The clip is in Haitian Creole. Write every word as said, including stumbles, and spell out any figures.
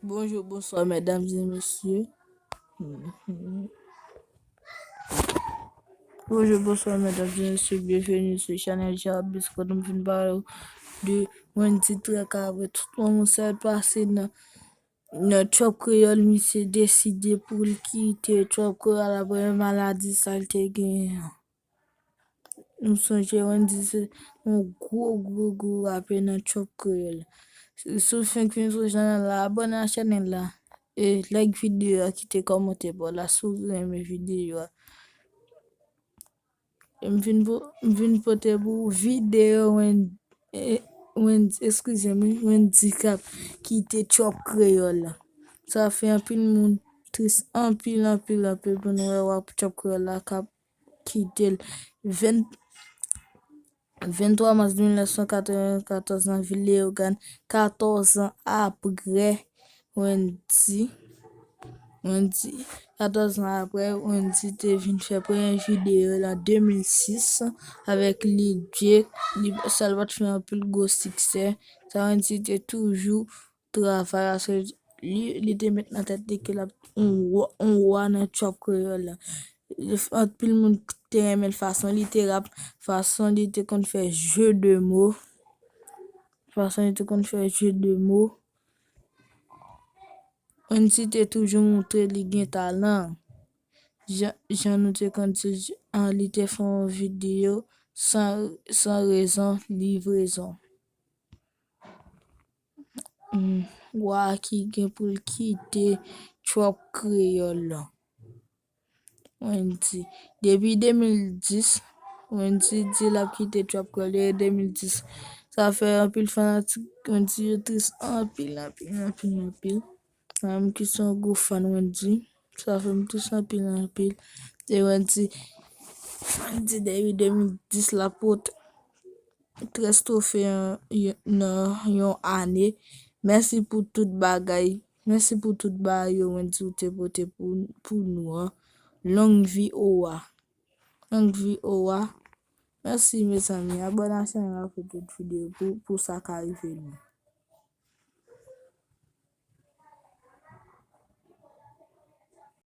Bonjou, bonswa, medam e mesye. Bonjou, bonswa, medam e mesye. Byenveni sou chanèl Jarvis, kote m vin pale w de Wendy Trèk avè tout moun. Sa l pase nan, nan Trap Kreyòl, misye deside pou l kite Trap Kreyòl apre maladi sa l te genyen an. M sonje Wendy se yon gwo, gwo, gwo rapè nan Trap Kreyòl. Si w fenk fin sou chanèl la, abòne a chanèl la. E like videyo a, kite kòmantè pa w la si w renmen videyo a. E m vin po-, m vin pote pou w videyo Wen-, e, Wendy, eskize m, wi, Wendy k ap kite Trap Kreyòl la. Sa fè anpil moun tris, anpil, anpil, anpil pou nou wè w ap Trap Kreyòl la k ap kite l. Ven-, venntwa mas de mil nèf san katrevenkatòz nan vil Leyogàn, katòz an apre Wendy, Wendy, katòz an apre, Wendy te vin fè premye videyo l an de mil sis avèk Lil Jake. Li, sa l pa t fè anpil gwo siksè. Sa Wendy te toujou travay, paske li, li te met nan tèt li ke l ap yon wa, yon wa nan trap kreyòl la. Anpil moun te renmen l fason li te rap, fason li te konn fè jeu de mots, fason li te konn fè jeu de mots. Wendy te toujou montre li gen talan. Jan, jan nou te konn di, an, li te fè yon videyo san, san rezon, livrezon. Hmm, wa ki gen pou l kite trap kreyòl la. Wendy. Depi de mil dis, Wendy di l ap kite trap kreyòl depi de mil dis. Sa fè anpil fanatik Wendy yo tris anpil, anpil, anpil, anpil. Mwen menm ki se yon gwo fan Wendy, sa fè m tris anpil, anpil. E Wendy, Wendy depi de mil dis l ap pote trèz twofe an, y-, nan yon ane. Mèsi pou tout bagay. Mèsi pou tout bagay yo Wendy ou te pote pou, pou nou an. Long vi owa. Long vi owa. Mèsi mezanmi. Abòne a chanèl la pou tout videyo pou, pou sa ka rive nou.